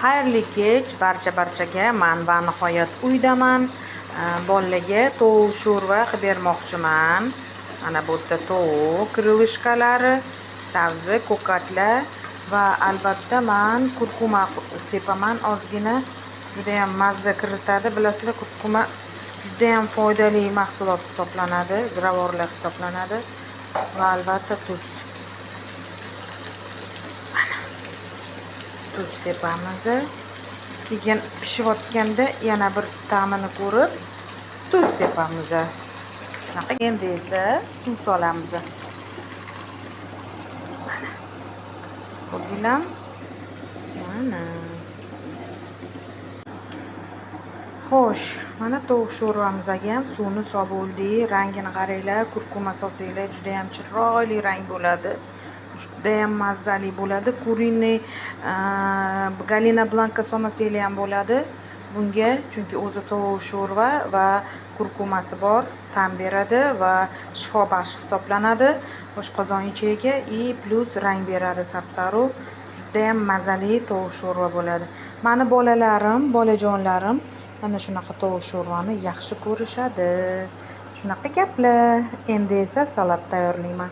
Xayrli kech barcha barchaga. Man va nihoyat uydaman. Bolalarga tovuq sho'rva qilib bermoqchiman. Mana bu yerda tovuq крылышка lari, sabzi, ko'katlar va albatta man kurkuma sepaman ozgina. Judayam mazza kiritadi. Bilasizlar, kurkuma judayam foydali mahsulot hisoblanadi, ziravorlar hisoblanadi va albatta tuz. Mana tuz sepamiz. Keyin pishayotganda yana bir ta'mini ko'rib tuz sepamiz. Shunaqa. Endi esa suv solamiz. Mana. Ko'rdinglarmi? Mana. Xo'sh, mana tovuq sho'rvamizga ham suvni solib bo'ldik. Rangini qaranglar, kurkuma solsanglar juda ham chiroyli rang bo'ladi. Judayam mazzali bo'ladi. Куриный Галина Бланка solmasanglar ham bo'ladi bunga, chunki o'zi tovuq sho'rva va kurkumasi bor, ta'm beradi va shifobaxsh hisoblanadi oshqozon ichagiga и плюс rang beradi sap-sariq. Judayam mazali tovuq sho'rva bo'ladi. Mani bolalarim, bolajonlarim mana shunaqa tovuq sho'rvani yaxshi ko'rishadi. Shunaqa gaplar. Endi esa salat tayyorlayman.